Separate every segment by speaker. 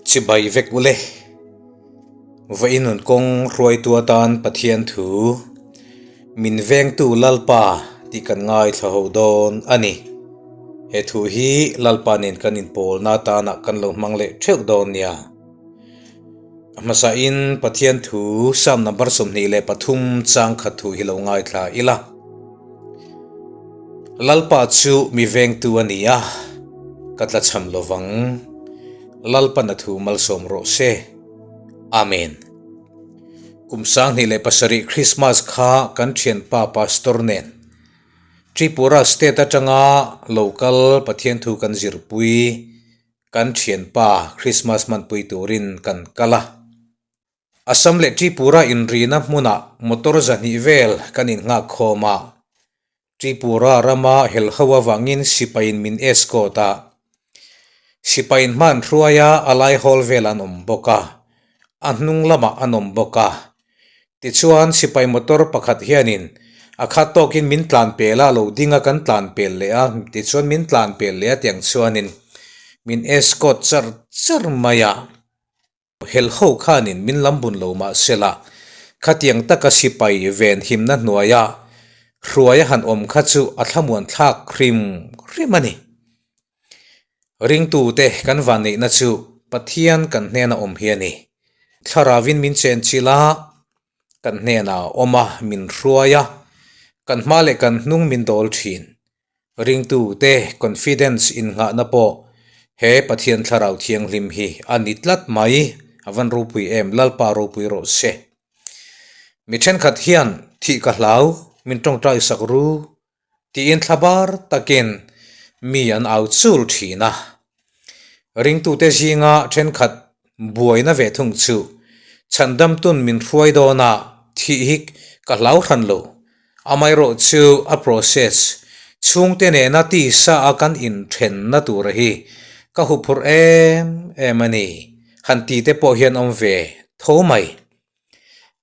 Speaker 1: Chibai vek ule. Vawiin nun kawng hruaitu atan Pathian thu min vengtu Lalpa tih kan ngaithla ho dawn a ni. He thu hi Lalpa nen kan inpawlna atana kan lo hmang leh theuh dawn nia. A hmasain Pathian thu Psalm number 23 chang khat thu hi lo ngaithla ila. Lalpa chu mi vengtu a ni a, ka tlachham lovang. Lalpan a thu malsawm rawh se. Amen. Kum 2007 Christmas kha kan thianpa Pastor nen Tripura State atanga local Pathian thu kan zirpui kan thianpa Christmas hmanpui turin kan kal a. Assam leh Tripura inrina hmunah motor zahnih vel kan innghak khawm a. Tripura rama helho avangin sipaiin min escort a. Sipaiin hman hruaia a lai hawl vel an awm bawk a, a hnung lamah an awm bawk a. Tichuan sipai motor pakhat hianin a khat tawkin min tlan pel a, lo ding a kan tlan pel leh a, tichuan min tlan pel leh a tiang chuanin min escort char char mai a. Helho khanin min lam bun lo mah sela, khatiang taka sipai ven himna hnuaia hruaia han awm kha chu a thlamuan thlak hrim hrim a ni. Ringtute kan vanneihna chu Pathian kan hnena awm hi a ni. Thlarauin min chenchilh a, kan hnenah a awm a, min hruai a, kan hma leh kan hnung min dawl thin. Ringtute confidence innghahna pawh he Pathian Thlarau Thianghlim hi a ni tlat mai, a van ropui em, Lalpa ropui rawh se. Mi thenkhat hian thih ka hlau, min tawngtai sak ru tiin thla bar takin mi an au chul thin a. Ringtute zinga thenkhat buaina ve thung chu chhandamtun min hruai dawn a, thih hi ka hlau hran lo. Amaherawh chu a process chhungte nena tisa a kan inthenna tura hi ka huphurh em em a ni, han ti te pawh hian awm ve tho mai.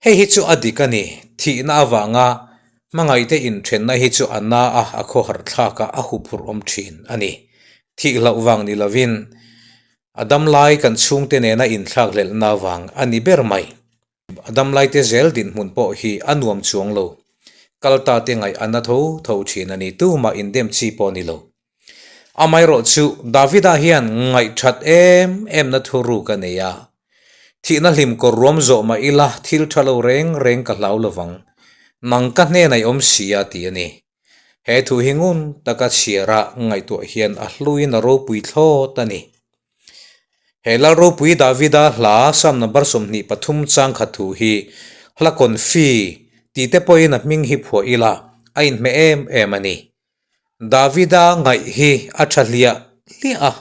Speaker 1: Hei hi chu a dik a ni, thihna avanga hmangaihte inthenna hi chu a na a, a khawhar thlak a, a huphurh awm thin a ni. Thih hlauh vang ni lovin a damlai kan chhungte nena inthlakhlelhna vang a ni ber mai. A damlaite zel dinhmun pawh hi a nuam chuang lo. Kal ta te ngaih a na tho tho thin a ni, tumah indem chi pawh a ni lo. Amaherawh chu Davida hian ngaihthat em em na thu ruk a nei a, Thihna hlim kawr ruam zawh mah ila thil tha lo reng reng ka hlau lovang, nang ka hnenah i awm si a ti a ni. He thu hi ngun taka chhiara ngaihtuah hian a hluin a ropui thlawt a ni. He Lal ropui Davida hla Psalm number 23 chang khat thu hi hla confi tih te pawhin a hming hi phuah ila a inhmeh em em a ni. Davida ngaih hi a tha hliah hliah a,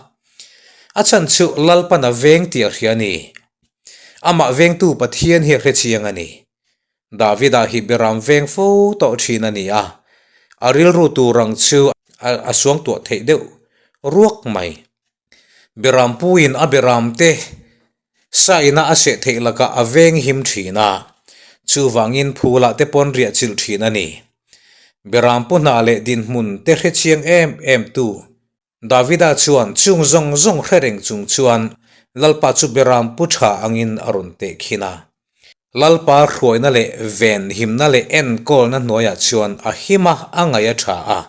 Speaker 1: a chhan chu Lalpan a veng tih a hria a ni. Amah vengtu Pathian hi a hrechiang a ni. Davida hi beram veng fo tawh thin a ni a, a rilru tur ang chu a suangtuah theih deuh ruak mai. Beram puin a beram te saina a seh theih lakah a veng him thin a, chuvangin phulah te pawn riah chilh thin a ni. Beram pu hna leh dinhmun te hrechiang em em tu Davida chuan chung zawng zawng hre reng chung chuan Lalpa chu beram pu tha angin a rawn teh khin a. Lalpa hruaina leh ven himna leh enkawlna hnuaiah chuan a him a, a ngaih a tha a.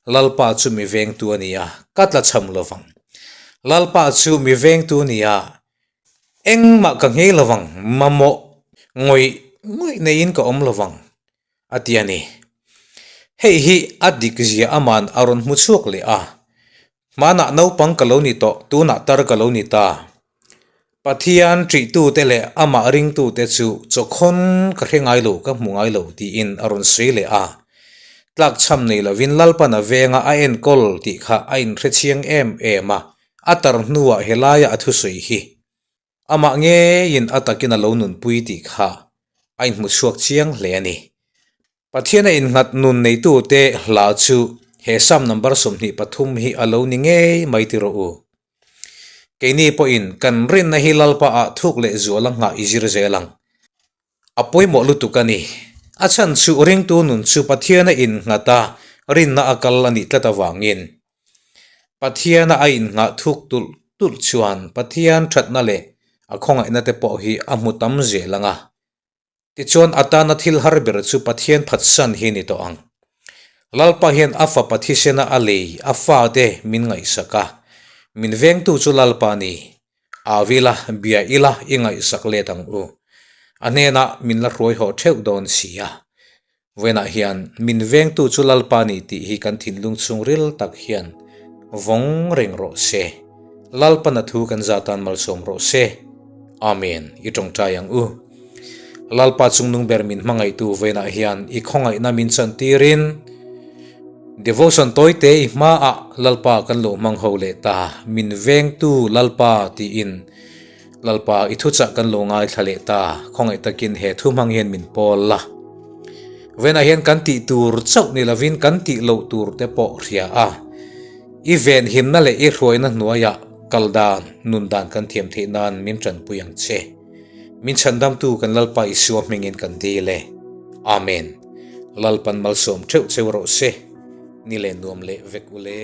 Speaker 1: Lalpa chu mi vengtu a ni a, ka tlachham lovang. Lalpa chu mi vengtu a ni a, engmah ka nghei lovang, mamawh ngawih ngawih neiin ka awm lovang. A ti a ni. Hei hi a dik zia aman a rawn hmu chhuak leh a. Hmanah naupang ka lo ni tawh, tunah tar ka lo ni ta. Pathian ṭihtute leh amah ringtute chu chawkhawn ka hre ngai lo, ka hmu ngai lo tiin a rawn sawi leh a. Tlakchham nei lovin Lalpan a venga a enkawl tih kha a inhrechiang em em a, a tar hnuah helaia a thusawi hi Amah ngeiin a takin a lo nunpui tih kha a inhmu chhuak chiang hle a ni. Pathian a innghat nun neitute hla chu he Psalm number 23 hi a lo ni ngei mai ti rawh u. Keini pawhin kan rinna hi Lalpa ah thuk leh zual a nghah i zir zel ang. A pawimawh lutuk a ni. A chhan chu ringtu nun chu Pathian a innghat a, rinna a kal a nih tlat avangin Pathiana a innghah thuk tulh. tulh chuan Pathian thatna leh a khawngaihna te pawh hi a hmu tam zel ang a. Tichuan a tana thil har ber chu Pathian phatsan hi ni tawh ang. Lalpa hian a fapa thisena a lei a fate min ngaihsak a, min vengtu chu Lalpa a ni. Au ila, bia ila i ngaihsak let ang u. A hnenah min la hruai haw theuh dawn si a. Vawiinah hian min vengtu chu Lalpa ni tih hi kan thinlung chhungril tak hian vawng reng rawh se. Lalpan a thu kan zatan malsawm rawh se. Amen. I tawngtai ang u. Lalpa chungnung ber min hmangaihtu vawiinah hian i khawngaihna min chantirin devotion tawite i hmaah Lalpa kan lo hmang ho leh ta. Min vengtu Lalpa tiin Lalpa, i thuchah kan lo ngaithla leh ta, khawngaih takin he thu hmang hian min pawl la. Venah hian kan tih tur chauh ni lovin kan tih loh tur te pawh hria a, i venhimna leh i hruaina hnuaiah kal dan, nun dan kan thiam theih nan min tanpui ang che. Min chhandamtu kan Lalpa Isua hmingin kan dil e. Amen. Lalpan malsawm theuh cheu rawh se. Ni leh nuam leh vek u le.